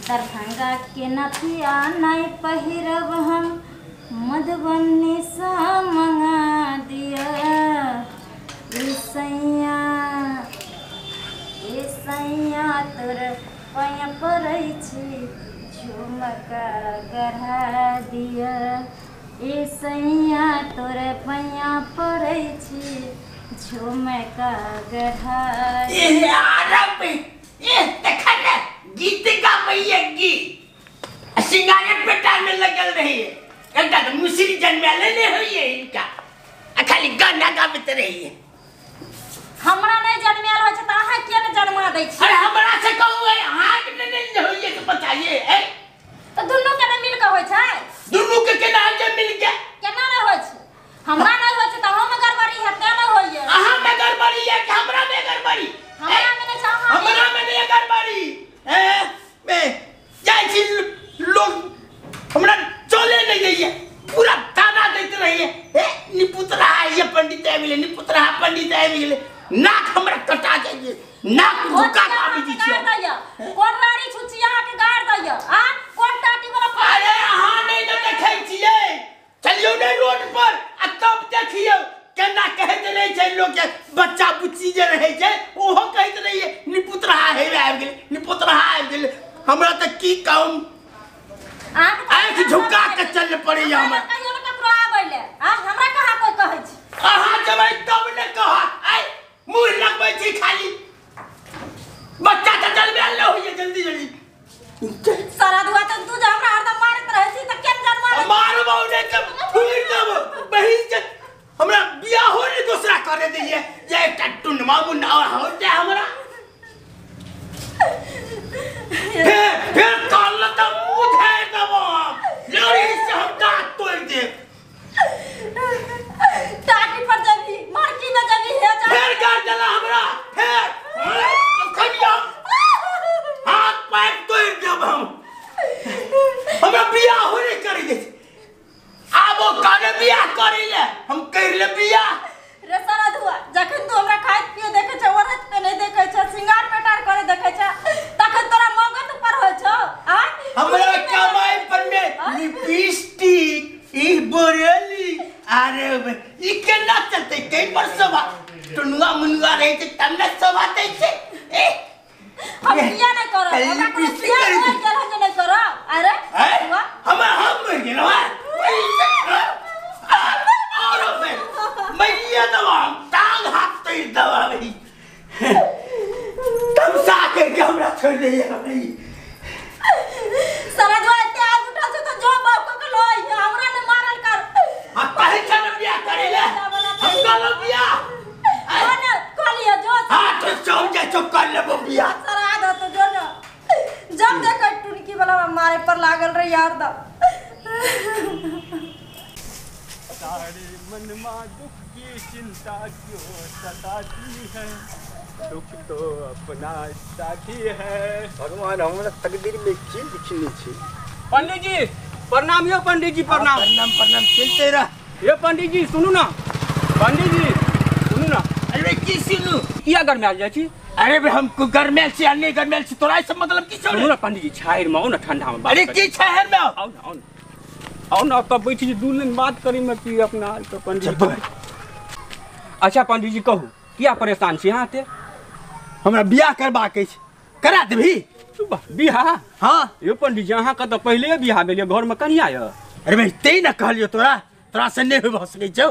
दरभंगा के नथिया नहीं पहिरब हम, मधुबनी सा मंगा दिया। ए सैया, ए सैया तोर पैया पड़ै छी, झुमका गढ़ा दिया। ए सैया तोर पैया पड़ै छी, झुमका गढ़ा दिया। ए गीत गाबैया गीत सिंगारे पेटा में लगल रही है। एकटा तो मुसरी जन्माले नहीं होइए इनका, आ खाली गाना गाबैत रहिए। हमरा नहीं जन्मायल होइ छै त अहाँ किया ने जन्मा दै छी? अरे हमरा से कहू है, अहाँ के नहीं होइए तो बताइए। ए त दुनू के ने मिल के होइ छै? दुनू के केना जे मिल के केना नहीं होइ छै? हमरा नहीं होइ छै त हम गड़बड़ी है तें नहीं होइए। अहाँ में गड़बड़ी है कि हमरा में गड़बड़ी? हमरा में नहीं छै, अहाँ हमरा में नहीं गड़बड़ी। ए मैं जाइ छी लोग हमरा चले नहीं दैए, पूरा ताना दैत रहिए। ए निपुतरा ये पंडित आबि गेलै, निपुतरा पंडित आबि गेलै, नाक हमरा कटा जाइए, नाक भुका के आबि जाइ छियै। कोन रारी छुच्ची अहाँ के गाड़ दैए? आ कोन टाटी वाला? अरे अहाँ नहीं ने देखै छियै, चलियौ ने रोड पर आ तब देखियौ केना कहैत रहै छै लोक के। बच्चा बुच्ची जे रहै छै ओहो कहैत रहिए निपुतरा हे आबि गेलै, निपुतरा आबि गेलै। हमरा तऽ की कहूं, आँखि झुका के चल पड़ैया हमरा। कहियो ने ककरो आबै ले, आ हमरा कहाँ कोई कहै छै? अहाँ जेबै तब ने कहत। आइ मुँह लगबै छी खाली, बच्चा तऽ जन्मायल नहि होइए जल्दी जल्दी। सारा दुआ तऽ तू जे हमरा हरदम मारैत रहै छी तऽ केना जन्मा? मारबौ नहि तऽ फूरि देबौ बहिन के। हमरा बियाहो नहि दोसरा करे दैये जे एकटा टुनमा मुन्ना हो जाय हमरा। फिर काल तऽ मुँह झाड़ि देबौ हम, लड़ी से हम दाँत तोड़ि देब। टाटी पर जेबही, मरकी में जेबही, हे जा। फेर गाड़ देला हमरा, फेर खनिया हाथ पैर तोड़ि देब हम। हमरा बियाहो नहि करै दै छै। आबो करे बियाह करै ले, हम करि ले बियाह। रे सारा धुआ, जखन तू हमरा खाइत पिए देखै छै, ओढ़ैत पहिनै देखै छै, सिंगार पेटार करे देखै छै, तखन तोरा मौगत ऊपर होइ छौ? आ हमरा कमाई पर में लिपस्टिक ई बोरेली, अरे ई केना चलतै? कै पर शोभा टुनुआ मुनुआ रहै छै तब ने शोभा दै छै। ए हम किया नहीं करब? हमरा कोनो लिपस्टिक बियाह करै होइ गेल हन जे नहीं करब? अरे धुआ, हम मरि गेलहुँ। और मरिए देब हम, टांग हाथ तोड़ि देब हम। तमसा करके हमरा छोड़ि दैया। सारा धुआ एते आग उठल छै तऽ जो बाप के लऽ अइहे, हमरा ने मारल कर। आ कहै छै ने बियाह करै ले, हम करब बियाह। जो ने कहलियै जो। हाँ तो चल जाइ छौ, कर लेबो बियाह। सारा आदत तो जो ने जब देखै टुनकी वाला मारे पर लागल रही हरदम। सारे मन मा दुख की चिंता क्यों सताती है, दुख तो अपना साथी है। भगवान हमरा तकदीर में की लिखने छी? पंडित जी प्रणाम। यो पंडित जी प्रणाम। प्रणाम प्रणाम, चलते रह। यो पंडित जी सुनू ना, पंडित जी सुनू ना। अरे की सुनू? किया गरमायल जाइ छी? अरे बे हम गरमायल छी आ नहि गरमायल छी तोरा से मतलब की छौ? सुनू ना पंडित जी, छाहरि में आउ ना, ठंडा में। अरे की छाहरि में आउ? आउ ना, आउ ना, आओ ना, तब बैठी छी 2 दिन बात करी में की अपना तो पंडित जी। अच्छा पंडित जी कहू, किया परेशान छी अहाँ ते? हमरा बियाह करबाक अछि, करा देबही? बियाह? हाँ। यो पंडित जी अहाँ के तऽ पहिले बियाह भेल, घर में कनिया यऽ। अरे भाई ते ने कहलियौ तोरा, तोरा से नहि भऽ सकै छौ।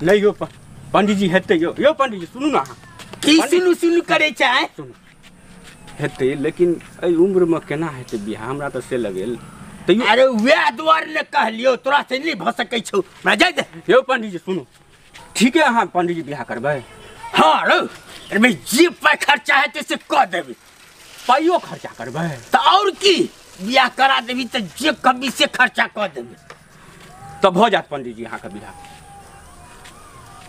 नहि यो पंडित जी हेतै। यो यो पंडित जी सुनू ना अहाँ। की सुनू सुनू करै छै? सुनू हेतै, लेकिन एहि उम्र में केना हेतै बियाह? हमरा तऽ से लगेल। अरे वएह दुआरे ने कहलियौ तोरा से नहि भऽ सकै छौ, हमरा जाय दे। यौ पंडित जी सुनू, ठीक है अहाँ पंडित जी बियाह करबै? हाँ रौ, अरे भाई जे पाइ खर्चा हेतै से कऽ देबै। पाइयो खर्चा करबै? तऽ आओर की, बियाह करा देबी तऽ जे कहबी से खर्चा कऽ देबै। तऽ भऽ जायत पंडित जी अहाँके बियाह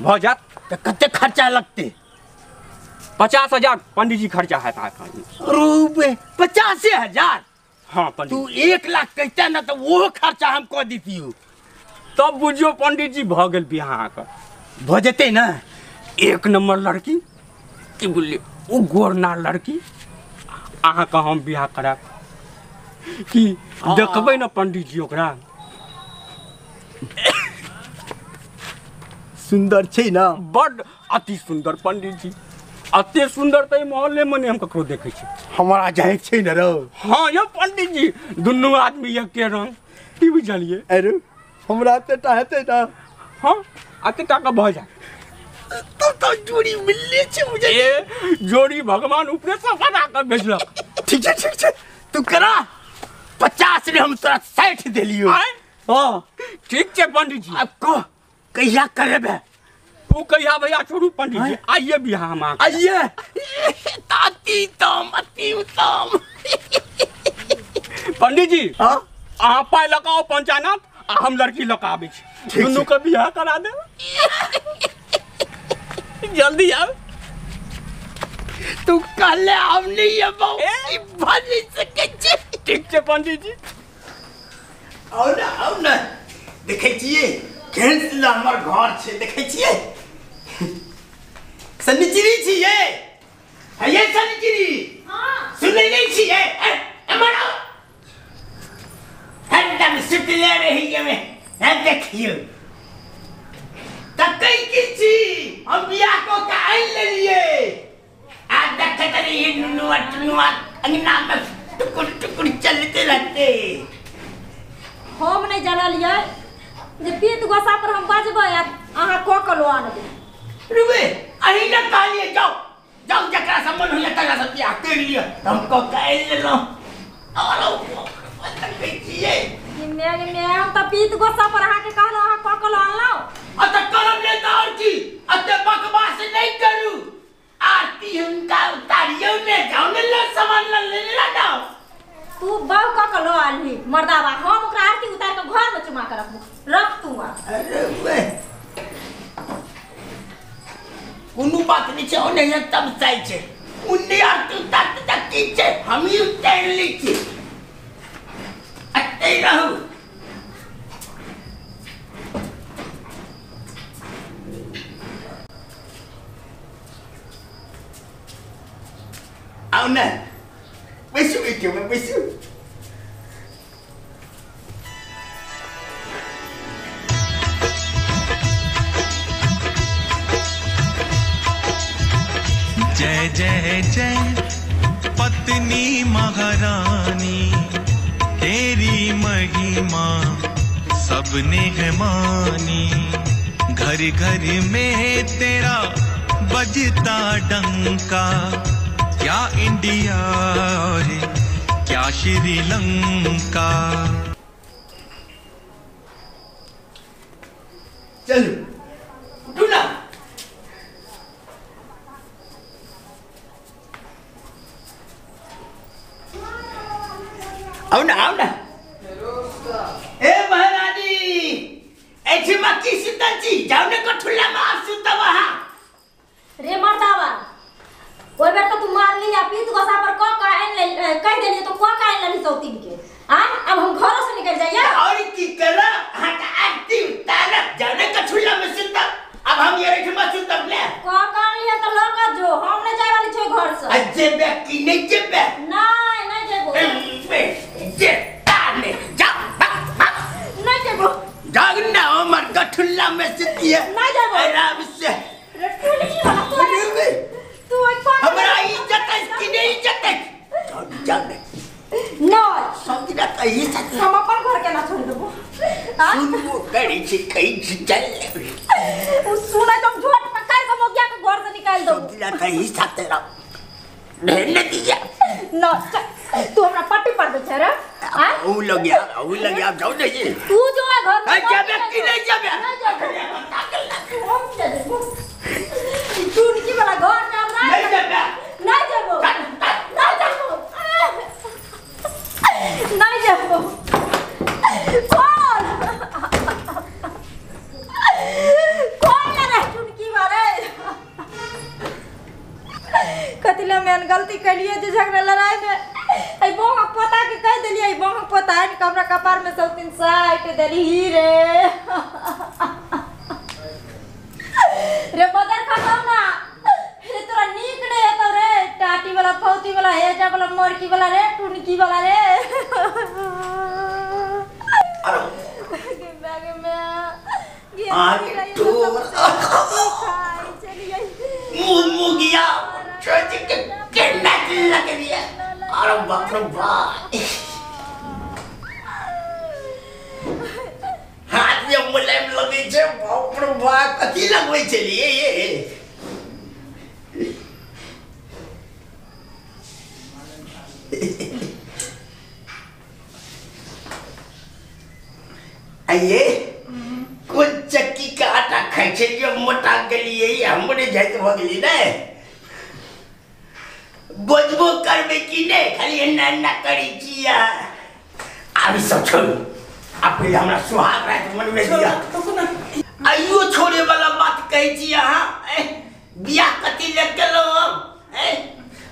भऽ जायत। तऽ कते खर्चा लगतै? 50,000 पंडित जी खर्चा हैत अहाँके। रूबे 85,000? हाँ पंडित तू 1 लाख कहते ना तो वो खर्चा हम कऽ देतियौ। तब बुझियौ पंडित जी भऽ गेल बियाह अहाँके। भऽ जेतै ने? एक नंबर लड़की की बोलिए, ओ गोरना लड़की अहाँके हम बियाह करायब। की देखबै ने पंडित जी ओकरा सुंदर छै ना बड अति सुंदर पंडित जी अति सुंदर त मोहल्ले में नहीं हम ककरो देखै छी हमरा जाय छै ने रो हां यो पंडित जी दुनू आदमी एके रंग की बुझलिए अरे हमरा एतेटा हेतै ना हां एतेटा के भ जाय तब तो जोड़ी मिलले छै बुझलिए ए जोड़ी भगवान ऊपरे से बना के भेजलक ठीक छै तू करा 50 ने हम तोरा 60 देलियो हां ठीक छै पंडित जी अब को कहिया करबे तू कहिया भैया छोड़ू पंडित जी आइए बिहार हम आइए ताती तम अति उत्तम पंडित जी हां अहाँ पाइ लगाओ पंचानाथ आ हम लड़की लऽ के आबै छी दुनू के बियाह करा देब जल्दी आब तू कहले हम नहीं अबौ ई भऽ नहीं सकै छै ठीक छै पंडित जी आउ ना देखै छियै केहन सुन्दर हमर घर छै देखै छियै सनिचरी छियै हये सनिचरी हां सुनै नहीं छियै एमर आओ हरदम सुतले रहियै में है देखियौ तकै की छी हम बियाह को के आनि लेलियै आ देखैत रहियै नुनुआ टुनुआ अंगना में टुकुर टुकुर चलते रहते हम नहीं जानलियै जे पीत गोसा पर हम बजबै आ अहाँ कऽ के लऽ आनबै रुबे अहीं ने कहलियै जाओ जाओ जकरा से मन होइए तकरा से बियाह करि लिअ तऽ हम कऽ के आनि लेलहुँ आओर देखै छियै मे हम तऽ पीत गोसा पर अहाँके कहलहुँ अहाँ कऽ के लऽ आनलहुँ आ तऽ करब नहि तऽ आओर की एते बकवास नहि करू आरती हुनका उतारियौ ने जाउ ने लऽ सामान लऽ लेने ना तू बहु कऽ के लऽ आनली मर्दाबा हम ओकरा आरती उतार के घर में चुमा के रखबो रख तू आ अरे वे कोनो बात नहीं छै ओनहिये तमसाइ छै उन्ने आरती उतारते तऽ की छै हमही उतारि लै छी एतै रहू आउ ने बैसू एहिठाम बैसू जय जय जय पत्नी महारानी तेरी महिमा सबने है मानी घर घर में तेरा बजता डंका क्या इंडिया और क्या श्रीलंका चलू उठू ना आओ ना आओ ना ए महारानी एठिमा की सुतल छी जाउ ने कठुल्ला में आब सुतब अहाँ रे मर्दाबा ओइ बेर तऽ तू मारली आ पीत गोसा पर कऽ के आनि ले कहि देलियै तो कऽ के आनि लेली सौतीन के आ अब हम घरो से निकल जाइए और की करब अहाँ के आरती उतारब जाउ ने कठुल्ला में सुतब अब हम ये एठिमा सुतब ले कऽ के आनलियै तऽ लऽ के जो हम नहि जाय वाली छियै घर से आ जेबे की नहि जेबे नहीं नहीं जेबो जे ताने जा नहीं जेबो जाग ना हमर कठुल्ला में सुतिए नहीं जेबो आराम से रे टुनकी वाला तू तू ओइ पर हमरा इज्जत है कि नहीं इज्जत है जाओ ने नहीं सब दिन त ई सच हम अपन घर के ना छोड़ देबो आ सुनबो करै छी कहि छी चल उ सुनै त हम झोट पकड़ के मोगिया के घर से निकाल सब देबो दिन त ई साथ तेरा रहने दिया न तू हमरा पट्टी पर दे छै रे आ ऊ लग गया ऊ लग गया जाओ ने जी तू जो है घर में जाबे कि नहीं जाबे नहीं जाबे हम के देबो टुनकी वाला घर में हमरा नहीं जाबे नहीं जाबो नहीं जाबो नहीं जाबो कौन कौन रे टुनकी वाले कथिला में गलती कलिए जे झगड़ा लड़ाई में ए बहक पोता के कह देलिए बहक पोता आनि के हमरा कपार में सब दिन साइट देली ही रे रे बदर खतम ना रे तोरा नीक नहीं हेतौ रे टाटी वाला फौती वाला हेजा वाला मरकी वाला रे टुनकी वाला रे। आके ठोर मुंह मुगिया छोटी के केना लग रही है। अरे बाप रे बाप, हाथ में मुलायम लगे छे। बाप रे बाप, कथी लगबै छलियै ये? आइए कोन चक्की का आटा खाइ छलियै मोटा गेलियै, हमरे जाइत भऽ गेलियै ने। बजबो करबै कि नहि, खाली एना एना करै छियै। आब ई सब छोड़ू, आब पहिले हमरा सुहाग राति मनबै दिअ। आइयो छोड़े वाला बात कहै छी अहाँ? बियाह कथी लए केलहुँ हम?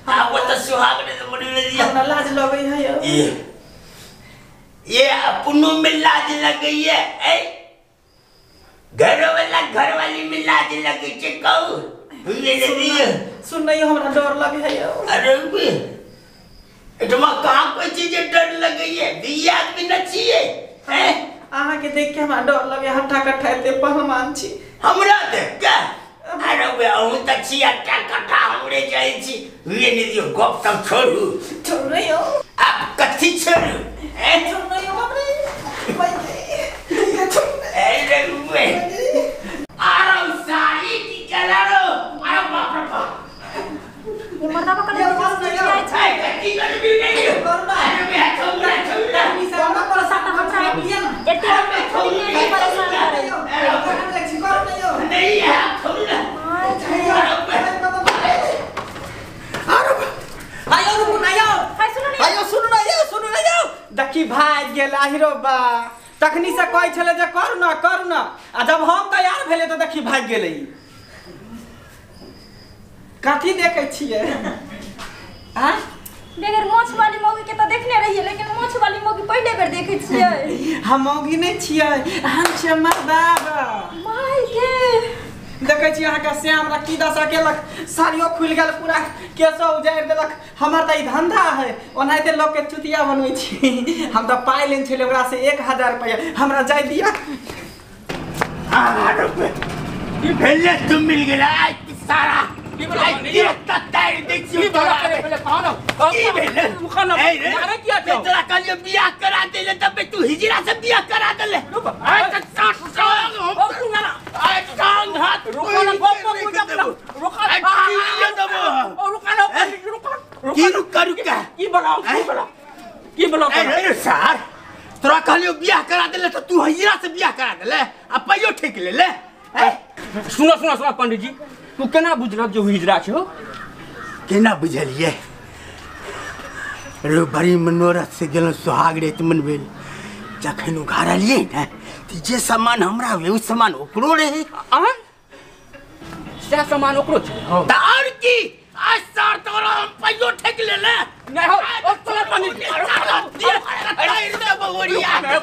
आब तऽ सुहाग राति मनबै दिअ। हमरा लाज लगै है यौ। ये अपनों में लाज लगैया, घरवाला घरवाली में लाज लगै छै। कहू सुन नहीं, हमरा डर लगे है यौ। अरे एठमा कहाँ कोई चीज डर लगैया? बियाह आदमी न छियै। अहाँ के देख के हमरा डर लगे, हट्ठा कट्ठा एते पहलवान छी। हमरा देख के? अरे वे अहूँ तऽ छी हट्ठा कट्ठा, हमरे जाइ छी। ये नहीं दियौ, गप सब छोड़ू। छोड़ू नहीं यौ। आब कथी छोड़ू? छोड़ू नहीं यौ हमरे। अरे वे आराम सारी की कलारो। अरे बाप रे बाप, ये मर्दावा कले छै कथी करबी नहीं। अरे वे छोड़ा छोड़ा हमरा परेशान हमरा एते नहीं परेशान करे नहीं है छोड़ा। आयो रुकू ना यौ, आयो सुनू ना यौ, सुनू ना यौ। देखी भाग गेल आहिरो बा, तखनी से कहै छलै जे करू ना करू ना, आ जब हम तैयार भेलै तऽ देखी भागि गेलै। कथी देखै छियै? आँय बगैर मोछ वाली मौगी के तऽ देखने रहियै, लेकिन मोछ वाली मौगी पहिले बेर देखै छियै। हम मौगी नहि छियै, हम छियै मर्दाबा। माय गे, देखै छी अहाँके से हमरा की दशा केलक, साड़ियो खुलि गेल, पूरा केसो उजाड़ि देलक। हमर तऽ ई धंधा है, ओनाहिते लोकके चुतिया बनबै छी। हम तऽ पाइ लेने छलियै ओकरा से 1000 रुपैआ, हमरा जाय दिअ। ई भेले तुम मिल गेला सारा। बियाह करा देले तब तू हिजरा से बियाह करा देले। सार तोरा कहलियो बियाह करा देले तो तू हिजरा से बियाह करा देले आ पाइयो ठेक लेले। सुनो सुनो सुनो पंडित जी, तू केना बुझलक जे हिजरा छौ? केना बुझलियै रे? बड़ी मनोरथ से गेलहुँ सुहाग राति मनबै, जखन उघारलियै ने तऽ जे सामान हमरा रहै ओ सामान ओकरो रहै। आँय, सएह सामान ओकरो छै? तऽ आओर की, आज सर तोरा हम पाइयो ठेक लेले। नहि हो, ओ चल पंडित जी,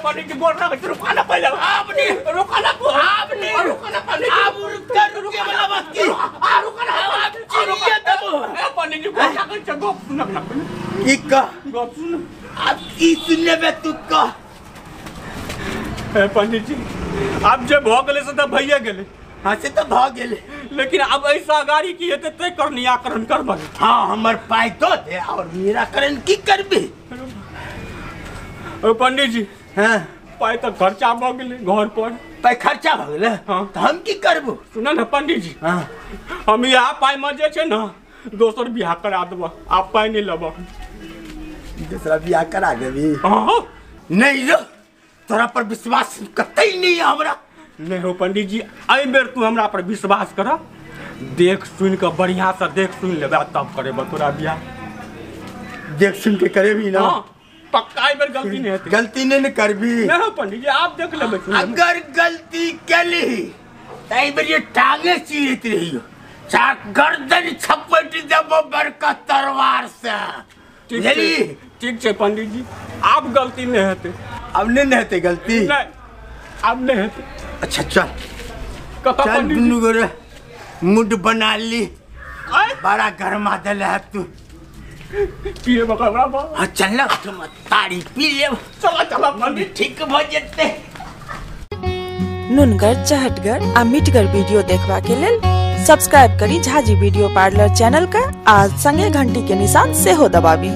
पंडित जी गोर लागै छी, रुका ना पहिले। आब नहि रुका ना, आब नहि रुका ना पंडित जी, आब रुका रुके वाला बात की? आ रुका ना, आब चिड़िया देबो। ए पंडित जी गोर लागै छै, गप सुनक ना। की कह? गप सुन। आब की सुनबे तू कह? ए पंडित जी, आब जे भऽ गेलै से तऽ भइए गेलै। हाँ से तऽ भऽ गेलै, लेकिन अब ऐसा गाड़ी की हेतै तै कर निराकरण करबै। हाँ हमर पाइ दऽ दे और निराकरण की करबी? ओ पंडित जी, हाँ पाइ तऽ खर्चा भऽ गेलै घर पर। पाइ खर्चा भऽ गेलै? हाँ। तऽ हम की करबो? सुन ने पंडित जी, हाँ हम इएह पाइमे जे छै ने दोसर बियाह करा देबऽ, आब पाइ नहि लेबऽ। दूसरा बियाह करा देबी? हाँ। नहीं रो, तोरा पर विश्वास कतई नहीं है हमरा। नहीं हो पंडित जी, एहि बेर तू हमरा पर विश्वास कर, देख सुन के बढ़िया से देख सुन लेबे तब करेबऽ तोरा बियाह। देख सुन के करेबी ना? हाँ पक्का, एहि बेर गलती नहीं हेतै। गलती नहीं ने करबी? नहीं हो पंडित जी, आप देख लेबै। अगर गलती केली तऽ एहि बेर ये टांगे चीरैत रहियो, चार गर्दन छपटि देबो बड़का तलवार से। बुझली? ठीक छै पंडित जी, आब गलती नहीं हेतै। अब नहीं हेतै गलती? नहीं, आब नहीं हेतै। अच्छा चल कतऽ चल पंडित जी? दुनू गोरे मुड बना ली, बड़ा गरमा देले है तू। पिए बकरा बा। हाँ चल ना, तुम ताड़ी पी ले। चला चला पंडित, ठीक भ जेतै। नुनगर, चहटगर आ मिठगर वीडियो देखबा के लेल सब्सक्राइब करी झाजी वीडियो पार्लर चैनल के आ संगे घंटी के निशान सेहो दबाबी।